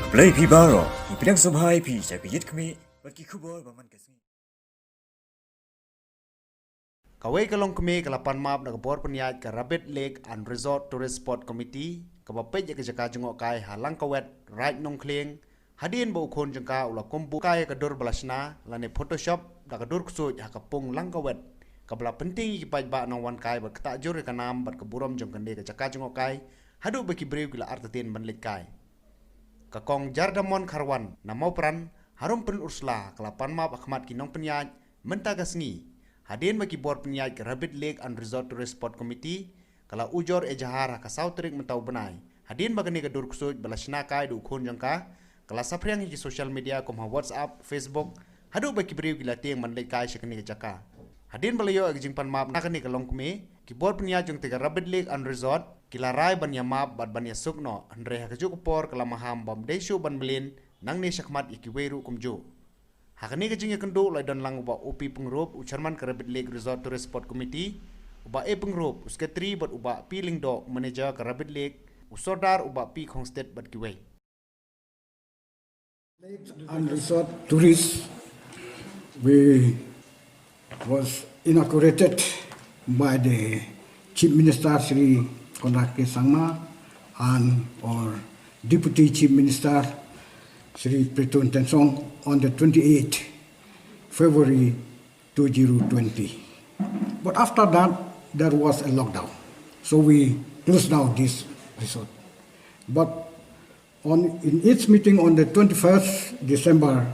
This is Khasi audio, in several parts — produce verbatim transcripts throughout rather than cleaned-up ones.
Blei phi baroh, ngi pdiang sngewbha ïa phi sha ka Ïit Khmih bad ki khubor ba man ka sngi. Kawei ka longkmie ka la pan map na ka bor pynïaid ka Rabbit Lake and Resort Tourist Spot Committee kaba peit ïa ka jaka jngohkai ha Langkawet, Raid Nongkhlieng, hadien ba u khun jong ka u la kum buh kai ïa ka dur ba la shna lane Photoshop da ka dur ksuid ha ka pung Langkawet, kaba la pyntieng ïa ki paidbah nongwan kai bad ktah jur ïa ka nam bad ka burom jong kane ka jaka jngohkai, haduh ba ki briew ki la artatien ban leit kai. Ka Kong Jardamon Kharwan na Mawpran, harum Pynursla, ka la pan map ha khmat ki nongpynïaid mynta ka sngi, hadien ba ki bor pynïaid ka Rabbit Lake and Resort Tourist Spot Committee ka la ujor ejahar ha ka saw tarik mynta u bnai, hadien ba kane ka dur ksuid ba la shna kai da u khun jong ka ka la saphriang ha ki social media kum ha WhatsApp, Facebook, haduh ba ki briew ki la tieng ban leit kai sha kane ka jaka. Hadien ba la ïoh ïa ka jingpan map na kane ka longkmie, ki bor pynïaid jong te ka Rabbit Lake and Resort ki la rai ban ïa map bad ban ïa suk noh, hynrei ha kajuh ka por ka la maham bym dei shuh ban mlien nangne shakhmat ïa kiwei ruh kumjuh. Ha kane ka jingïakynduh la don lang u Bah O P Pyngrope, u Chairman ka Rabbit Lake Resort Tourist Spot Committee, u Bah A Pyngrope, u Secretary, bad u Bah P Lyngdoh, u Manager ka Rabbit Lake, u Sordar, u Bah P Khongstieh bad kiwei. And resort tourists, we was inaugurated by the Chief Minister Shri Conrad K Sangma and our Deputy Chief Minister Shri Prestone Tynsong on the twenty-eighth February two thousand twenty. But after that, there was a lockdown. So we closed down this resort. But on, in its meeting on the twenty-first December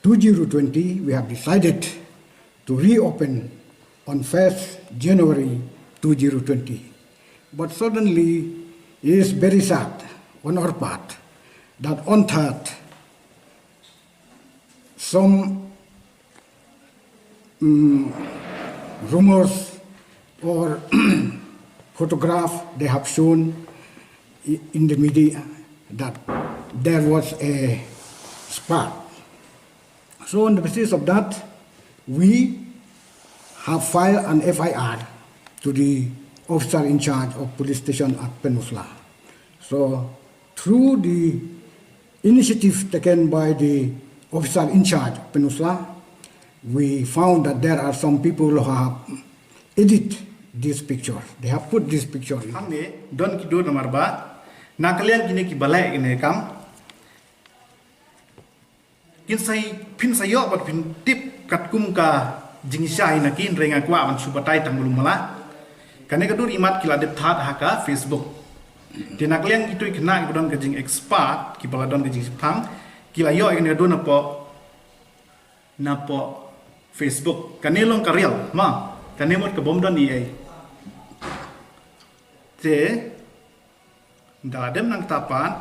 two thousand twenty, we have decided to reopen on first January two thousand twenty. But suddenly, it is very sad on our part that on third, some, mm, rumors or photograph they have shown i- in the media that there was a spark. So on the basis of that, we have filed an F I R to the officer in charge of police station at Pynursla. So through the initiative taken by the officer in charge of Pynursla, we found that there are some people who have edit this picture. They have put this picture in. Hangne don ki dur namar ba na ka liang kine ki ba leh kine kam. Kin sa ï- phin sa ïoh bad phin tip katkum ka jingshisha hi na ki, hynrei nga kwah ban shu batai tang ba lum mala. Kane ka dur imat ki la dep thad ha ka Facebook. Te na ka liang kito ki khynnah ki ba don ka jingexpert, ki ba la don ka jingshemphang, ki la ïoh ïa kane ka dur napoh, napoh Facebook. Kane long ka real, ma. Kane mut ka bym don A I. Te da la dep nangta pat.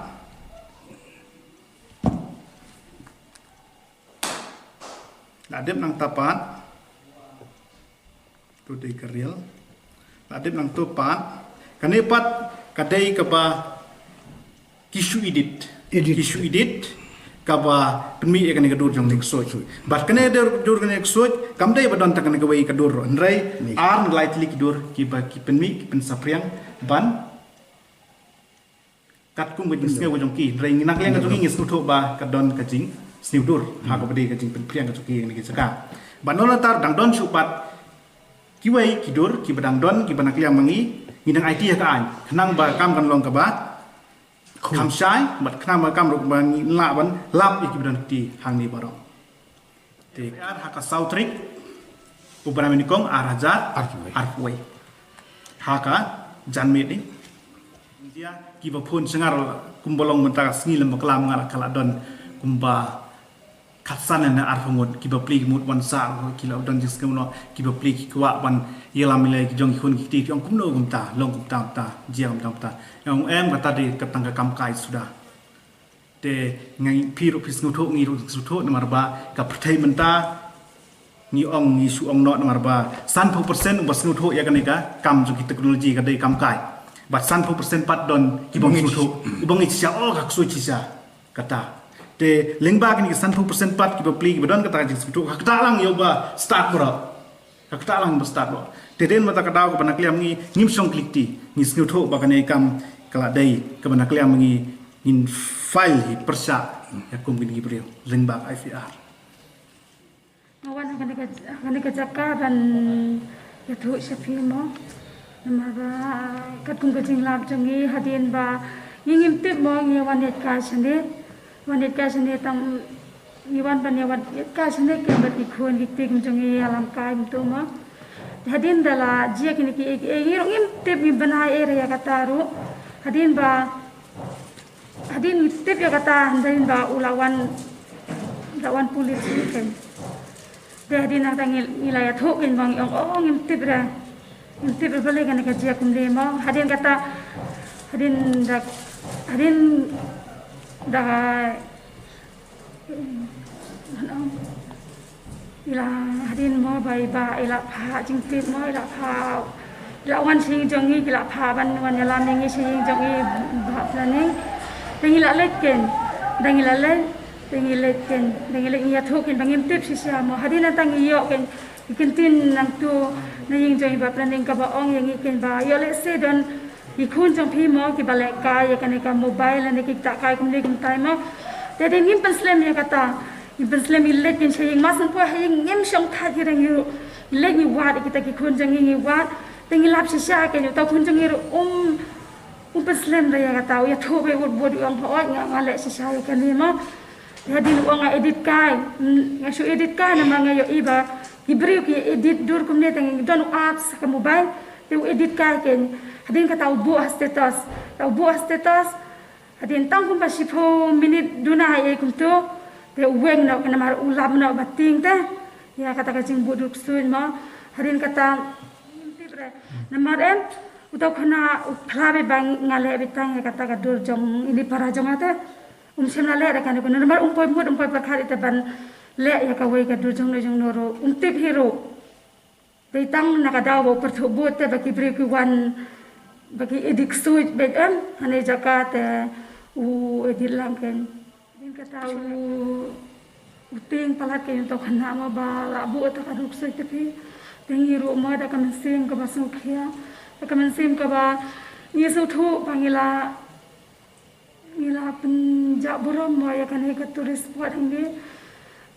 La dep nangta pat. To dei ka real. La dep nangta pat. Kane pat ka dei kaba ki shu edit. Edit. Ki shu edit kaba pynmih ïa kane ka dur jong Lake Ksuid. Bad kane ka dur, dur jong Lake Ksuid kam dei ba don tang kane kawei ka dur, hynrei ar ne lai tylli ki dur kiba ki pynmih, ki pynsaphriang ban katkum ka jingsngew ka jong ki. Hynrei ngi na ka liang ka jong ngi ngi sngewthuh ba ka don ka jingsngew dur ha kaba dei ka jingpynphriang ka jong ki ha kane ka jaka. Bad na nangta dang don shuh pat kiwei ki dur kiba dang don, kiba na ka liang ma ngi ngi dang aiti ha ka aiñ, khnang ba kam kan long kaba kham shai, bad khnang ba kam ruh ba ngi lah ban lap ïa kiba don kti hangne baroh. Te ar ha ka saw tarik u bnai nyngkong ar hajar arphew wei. Ha ka janmiet ni. India kiba phone shngar kumba long mynta ka sngi lem bakla nga la ka la don kumba khatsan ne arphew ngut, kiba plie ki mut wan sah ki la don jingsngew noh, kiba plie ki kwah ban ïalam ïaleh ki jong ki khun ki kti, ki ong kumno kumta, long kumta kumta, jia kumta kumta. Ong em, kata dei ka tang ka kam kai suda. Te ngi, phi ruh phi sngewthuh, ngi ruh sngewthuh, namar ba ka pyrthei mynta ngi ong, ngi shu ong noh namar ba sanphew percent uba sngewthuh ïa kane ka kam jong ki technology ka dei kam kai. Bad sanphew percent pat don kiba ym sngewthuh, uba ngeit shisha, oh, ka ksuid shisha. Kata. Te lyngba kine ki sanphew percent pat kiba plie kiba don kata ka jingsngewthuh, ka kata lang ïa uba start baroh. Ka kata lang ba start baroh. Te dei mynta ka daw kaba na ka liang ngi ngim shong klik ti, ngi sngewthuh ba kane ka kam ka la dei kaba na ka liang ngi Ngin file hi pyrshah ïa kum kine ki briew lyngba ka F I R. Nga wan ha kane ka, ha kane ka jaka ban ïathuh sha phi mo. Namar ba katkum ka jinglap jong ngi hadien ba ngi ngim tip mo ngi wan ïaid kai shane. Wan ïaid kai shane tang ngi wan ban ïa wan ïaid kai shane khlem bad ki khun ki kti kum jong ngi ïalam kai kumto mo. Hadien da la jia kine kiei kiei ngi ruh ngim tip ngim bynai ei re ïa kata ruh. Hadien ba Hadien ngi tip ïa kata, hadien ba u la wan, la wan pulit sini kan. Te hadien nangta ngi, ngi la ïathuh kan ba ngi ong, oh, ngim tip re. Ngim tip re balei kane ka jia kumne mo. Hadien kata, hadien da, hadien da, I la hadien mo ba i bah i la phah jingtip mo i la phah. I la wan sha ïing jong ngi ki la phah ban wan ïalam ïa ngi sha ïing jong ngi bah planning. Te ngi la leit ken. Te ngi la leit. Te ngi leit ken. Te ngi leit ngi ïathuh ken ba ngim tip shisha mo. Hadien nangta ngi ïoh ken. I ktien nangtu na ïing jong i bah planning kaba ong ïa ngi ken ba ïoh lehse don ki khun jong phi mo kiba leh kai ïa kane ka mobile lane ki ktah kai kumne kumtai mo. Te hadien ngim pynslem ïa kata. Ngim pynslem, ngi leit ken sha ïing, ma sngewthuh ha ïing ngim shong thait hi re ngi ruh. Ngi leit ngi wad ïa kita ki khun jong ngi ngi wad. Te ngi lap shisha ken uta u khun jong ngi ruh um, um pynslem re ïa kata, u ïathuh beit bud bud u ong hooid nga, nga leh shisha ïa kane mo. Te hadien u ong nga edit kai, mm, nga shu edit kai namar nga ïohi ba ki briew ki edit dur kumne te ngi don u apps ha ka mobile. Te u edit kai ken. Hadien kata u buh ha status. Te u buh ha status. Hadien tang kumba shiphew minit duna ei kumto. Te u weng noh namar u lap noh ba tieng te ïa kata ka jingbuh dur ksuid mo. Hadien kata ngim tip re namar em uta u khynnah u phla beit ba nga leh beit tang ïa kata ka dur jong ine i para jong nga te. Um shym la leh da kane kumno namar um poi mut um poi pyrkhat ïa te ban leh ïa kawei ka dur jongno jongno ruh um tip hi ruh. Dei tang na ka daw ba u pyrthuh bud te ba ki briew ki wan ba ki edit ksuid beit em ha kane ka jaka te u edit lang ken. Hadien kata u, u tieng palat ken uta u khynnah mo ba la buh uta ka dur ksuid te phi. Te ngi ruh mo da ka mynsiem kaba sngewkhia da ka mynsiem kaba ngi sngewthuh ba ngi la Ngi la pynjah burom mo ïa kane ka tourist spot hangne.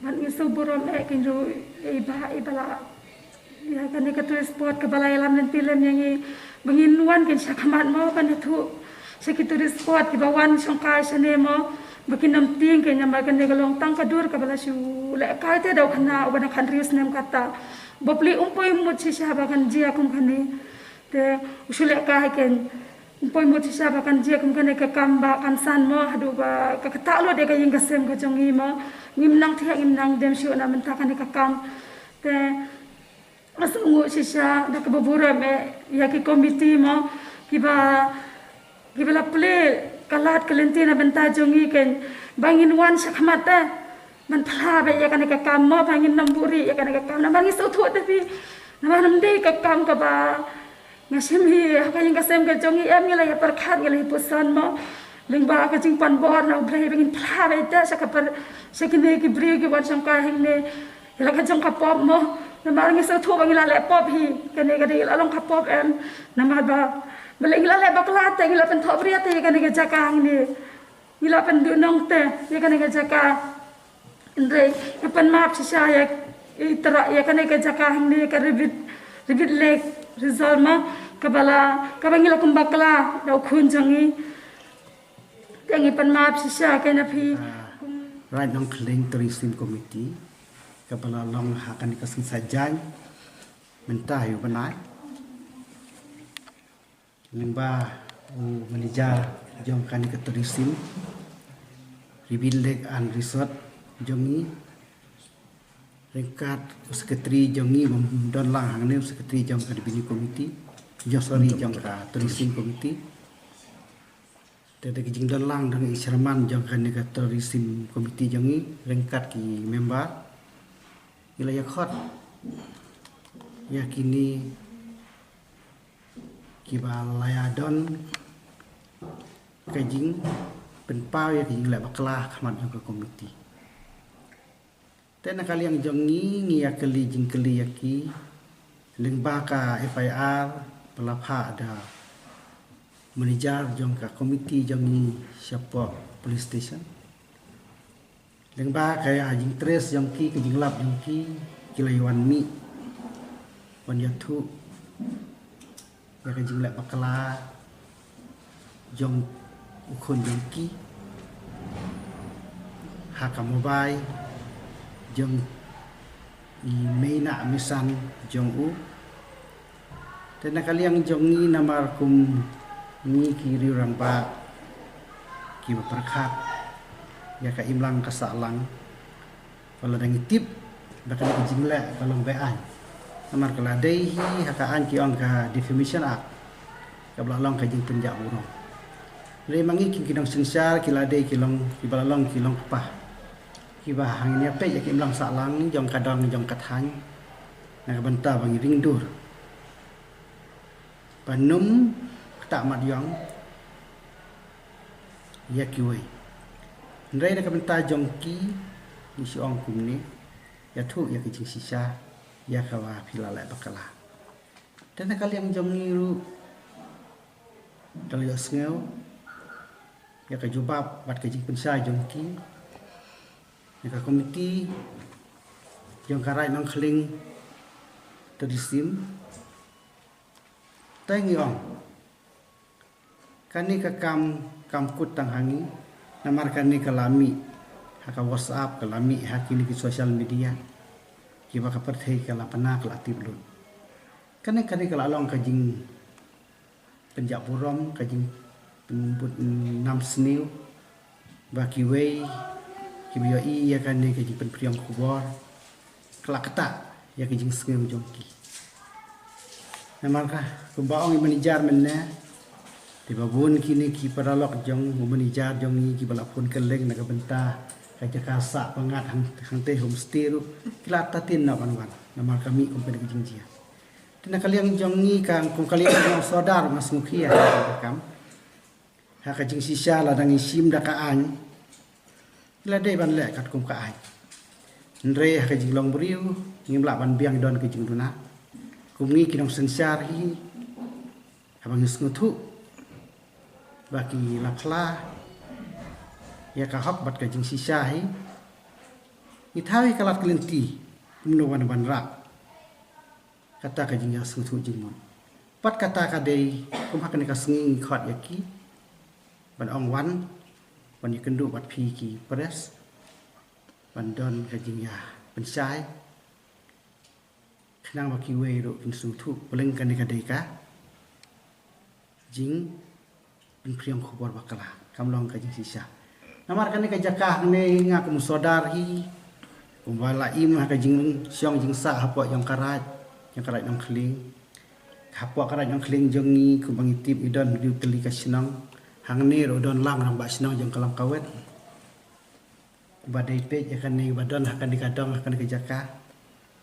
Bad ngi sngewburom eh ken ruh ïa i bah i ba la ïa kane ka tourist spot kaba la ïalam lynti lem ïa ngi ba ngin wan ken sha khmat mo ban ïathuh sha ki tourist spot kiba wan shongkai shane mo ba kin ym tieng ken namar kane ka long tang ka dur kaba la shu leh kai te da u khynnah uba dang khatriew snem kata. Bapli um poi mut shisha ba kan jia kum kane. Te u shu leh kai ken. Poi mut shisha ba kan jia kum kane ka kam ba kam san mo haduh ba ka ktah lut ïa ka ïing ka sem ka jong ngi mo. Ngim nang thiah ngim nang dem shuh na mynta kane ka kam. Te nga sngewnguh shisha da kaba burom eh ïa ki komiti mo kiba kiba la plie ka lad ka lynti na bynta jong ngi ken ba ngin wan sha khmat te. Ban phla beit ïa kane ka kam mo ba ngin nym buhrieh ïa kane ka kam namar ngi sngewthuh te phi. Namar ym dei ka kam kaba Nga shim hi ha ka ïing ka sem ka jong ngi em ngi la ïa pyrkhat ngi la ïa pyrsan mo. Lyngba ka jingpan bor na U Blei ba ngin phla beit te sha ka par sha kine ki briew ki wan shongkai hangne. Ïa la ka jong ka pop mo. Namar ngi sngewthuh ba ngi la leh pop hi. Kane ka dei la long ka pop em. Namar ba balei ngi la leh bakla te ngi la pynthoh bria te ïa kane ka jaka hangne. Ngi la pynduh nong te ïa kane ka jaka. Hynrei ngi pan map shisha ïa i tyrwa ïa kane ka jaka hangne ka Ribit Ribit Lake Resort ma kaba la kaba ngi la kum bakla da u khun jong ngi. Te ngi pan map shisha ka na phi. Raid Nongkhlieh Tourism Committee kaba la long ha kane ka Seng Saitjaiñ mynta ïa u bnai. Lyngba u manager jong kane ka tourism, Ribit Lake and Resort jong ngi, ryngkat u secretary jong ngi, bym don lang hangne u secretary jong ka revenue committee, jong, sorry, jong ka tourism committee. Te da ka jingdon lang dang i chairman jong kane ka tourism committee jong ngi, ryngkat ki member. Ngi la ïa khot ïa kine kiba la ïa don ka jingpynpaw ïa ka jingleh bakla ha khmat jong ka komiti. Te na ka liang jong ngi ngi ïa kylli jingkylli ïa ki lyngba ka F I R ba la phah da manager jong ka komiti jong ngi shapoh police station. Lyngba ka jingtres jong ki, ka jinglap jong ki, ki la ïa wan mih, wan ïathuh ïa ka jingleh bakla jong u khun jong ki ha ka mobile jong i mei na misan jong u. Te na ka liang jong ngi, namar kum ngi ki riew rangbah kiba pyrkhat ïa ka imlang ka sahlang, ba la dang tip ba kane ka jingleh ka long be-aiñ. Namar ka la dei hi ha ka aiñ ki ong ka Defamation Act, kaba la long ka jingpynjah burom. Hynrei ma ngi ki, ki nongsynshar, ki la dei ki long, kiba la long ki long kpa, kiba hap ïa peit ïa ka imlang sahlang jong ka dong jong ka thaiñ, na ka bynta ba ngi ring dur ban ym ktah mat ïong ïa kiwei. Hynrei na ka bynta jong ki, ngi shu ong kumne, ïathuh ïa ka jingshisha ïa kaba phi la leh bakla. Te na ka liang jong ngi ruh, da la ïohsngew ïa ka jubab bad ka jingpynshai jong ki, na ka komiti jong ka Raid Nongkhling Tradisim, te ngi ong, kane ka kam kam kut tang ha ngi, namar kane ka la mih ha ka WhatsApp, ka la mih ha kine ki social media kiba ka pyrthei ka la pynah, ka la tip lut. Kane, kane ka la long ka jingpynjah burom, ka jingpynbud nam sniew, ba kiwei kiba ïohi ïa kane ka jingpynphriang khubor, ka la ktah ïa ka jingsngew jong ki. Namar ka, kumba ong i manager mynne, te ba bun kine ki paralok jong u manager jong ngi kiba la phone kylleng na ka bynta ka jaka sah pyngngad hang, hangtei homestay ruh, ki la tatin na ban wan, namar ka mih kum kane ka jingjia. Te na ka liang jong ngi, ka kum ka liang jong u sordar, nga sngewkhia ha ka kam, ha ka jingshisha la dang ïashim da ka aiñ, la dei ban leh katkum ka aiñ. Hynrei ha ka jinglong briew, ngim lah ban biang, don ka jingduna. Kum ngi ki nongsynshar hi, haba ngi sngewthuh ba ki la phla ïa ka hok bad ka jingshisha hi, ngi thaw ïa ka lad ka lynti kumno ban, ban rah kata ka jingïasngewthuh jingmut. Bad kata ka dei, kum ha kane ka sngi ngi khot ïa ki ban ong wan, ban ïakynduh bad phi ki press, ban don ka jingïapynshai, khnang ba kiwei ruh kin sngewthuh, ba leng kane ka dei ka jingpynphriang khubor bakla, kam long ka jingshisha. Namar kane ka jaka hangne, nga kum u sordar hi, kumba la im ha ka jingshong jingsah hapoh jong ka raid, jong ka Raid Nongkhling. Hapoh ka Raid Nongkhling jong ngi, kumba ngi tip, i don hynriew tylli ka shnong. Hangne ruh don lang rangbah shnong jong ka Lamkawet. Ba dei peit ïa kane, ba don ha kane ka dong, ha kane ka jaka.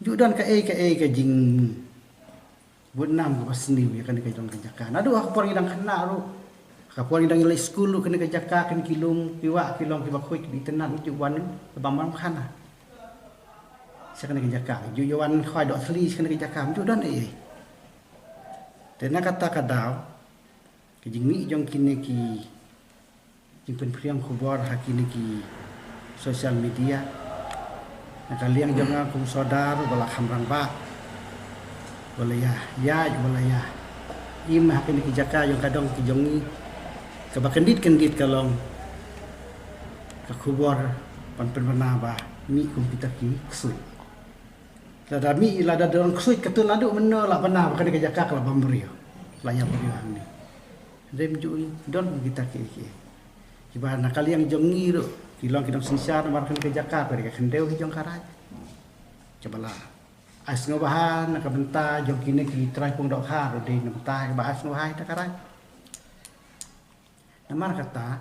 Ju don kaei kaei ka jingbud nam kaba sniew ïa kane ka dong, ka jaka. Naduh ha ka por ngi dang khynnah ruh, ha ka por ngi dang leit skul ruh, kane ka jaka, kane ki lum, ki wah, ki long kiba khuid, kiba itynnad, ju wan, kaba mam khana sha kane ka jaka. Ju ïa wan khwai doh thli sha kane ka jaka, ju don ei ei. Te na kata ka daw, ka jingmih jong kine ki jingpynphriang khubor ha kine ki social media, na ka liang jong nga kum u sordar ba la kham rangbah, ba la ïa ïaid, ba la ïa im ha kine ki jaka jong ka dong ki jong ngi, kaba kyndit kyndit ka long ka khubor ban pynbna ba mih kum kita ki ksuid. Lada mih, lada don ksuid, katno, naduh mynno la bna ba kane ka jaka ka la bam briew, la ïap briew hangne. Hynrei ym ju don kita kiei kiei. Kiba na ka liang jong ngi ruh, ki long ki nongsynshar namar kane ka jaka ka dei ka khyndew hi jong ka raid. Kaba la ai sngewbha na ka bynta jong kine ki trai pung dohkha ruh, dei na bynta kaba ai sngewbha ïa ka raid. Namar kata,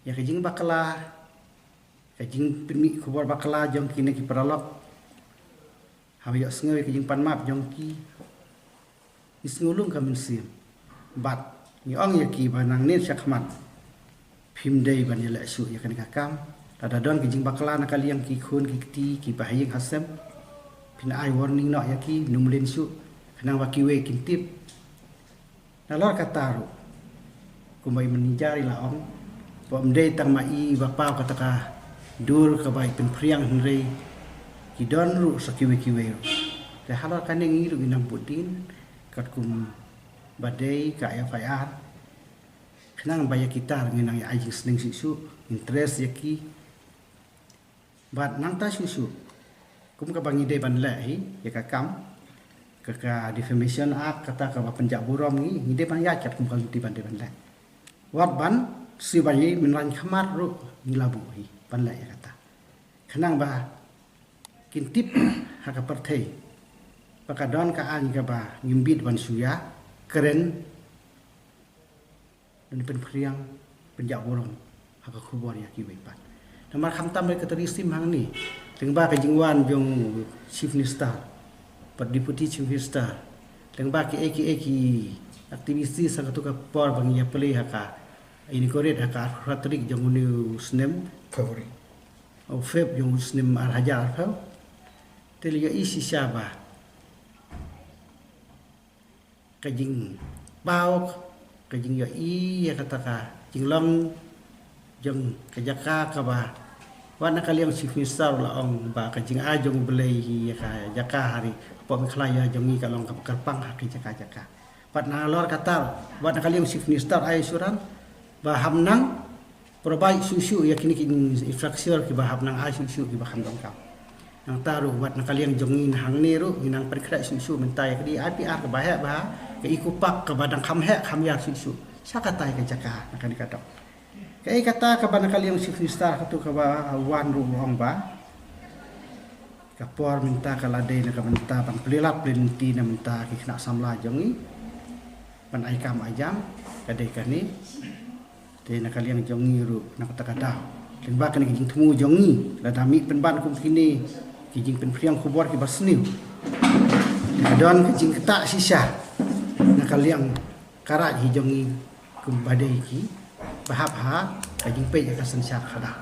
ïa ka jingbakla, ka jingpynmih khubor bakla jong kine ki paralok, haba ïohsngew ïa ka jingpanmap jong ki, ngi sngew lung ka mynsiem. Bad ngi ong ïa ki ba nangne shakhmat, phim dei ban ïaleh shuh ïa kane ka kam. Lada don ka jingbakla na ka liang ki khun ki kti, kiba ha ïing ha sem, phin ai warning noh ïa ki, ym leh shuh, khnang ba kiwei kin tip. Nalor kata ruh, kumba i manager i la ong, ba ym dei tang ma i ba paw kata ka dur kaba i pynphriang, hynrei ki don ruh sa kiwei kiwei ruh. Te halor kane ngi ruh ngi nang bud dien katkum ba dei ka F I R. Khnang ba ïa kita ngi nang ïa ai jingsneng shuh shuh, interest ïa ki. Bad nangta shuh shuh, kum kaba ngi dei ban leh hi ïa ka kam ka, ka Defamation Act, kata kaba pynjah burom, ngi, ngi dei ban ïaid katkum ka lynti ban dei ban leh. Wat ban siew ba ïa mynrain khmat ruh ngi la buh hi ban leh ïa kata. Khnang ba kin tip ha ka pyrthei ba ka don ka aiñ kaba ngim bit ban shu ïa kren, ban pynphriang, pynjah burom ha ka khubor ïa kiwei pat. Namar khamtam ka tourism hangne, lyngba ka jingwan jong Chief Minister bad Deputy Chief Minister, lyngba kiei kiei ki activities ha kato ka por ba ngi ïa plie ha ka, inaugurate ha ka arphew tarik jong une u snem February, u Feb jong u snem ar hajar arphew. Te la ïohi shisha ba ka jingpaw, ka jingïohi ïa kata ka jinglong jong ka jaka kaba, wat na ka liang Chief Minister la ong ba ka jingai jong U Blei hi ïa ka jaka ha ri hapoh Meghalaya jong ngi ka long kaba kyrpang ha ki jaka jaka. Bad nalor kata, wat na ka liang Chief Minister ai assurance ba ham nang provide shuh shuh ïa kine ki infrastructure kiba hap nang ai shuh shuh kiba kham donkam. Nangta ruh wat na ka liang jong ngi hangne ruh ngi nang pynkhreh shuh shuh mynta ïa ka D I P R kaba heh bha, ka Eco Park kaba dang kham heh kham ïar shuh shuh. Sha katai ka jaka na kane ka dong. Kaei kata kaba na ka liang Chief Minister kato kaba wan ruh ong ba ka por mynta ka la dei na ka bynta ban plie lap plie lynti na bynta ki khynnah samla jong ngi ban ai kam ai jam, ka dei kane. Te na ka liang jong ngi ruh na kata ka daw, lyngba kane ka jingthmu jong ngi, lada mih pynban kum kine ki jingpynphriang khubor kiba sniew, ka don ka jingktah shisha na ka liang ka raid hi jong ngi kumba dei kiba hap ha ka jingpeit ïa ka synshar khadar.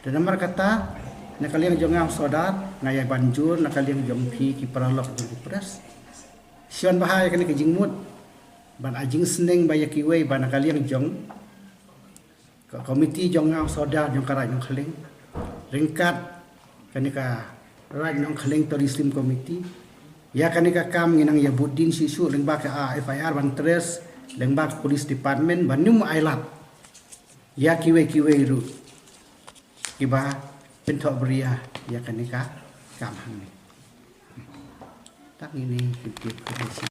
Te namar kata, na ka liang jong nga u Sordar, nga ïa ban jur na ka liang jong phi ki paralok jong ki press, shon bha ïa kane ka jingmut ban ai jingsneng ba ïa kiwei ba na ka liang jong ka komiti jong nga u Sordar jong ka Raid Nongkhylleng, ryngkat kane ka Raid Nongkhylleng Tourism Committee, ïa kane ka kam ngi nang ïa bud dien shuh shuh lyngba ka, ah, F I R ban trace, lyngba ka Police Department ban ym ailad ïa kiwei kiwei ruh kiba pynthoh bria ïa kane ka kam hangne. Tang ine ki tip ka dei shi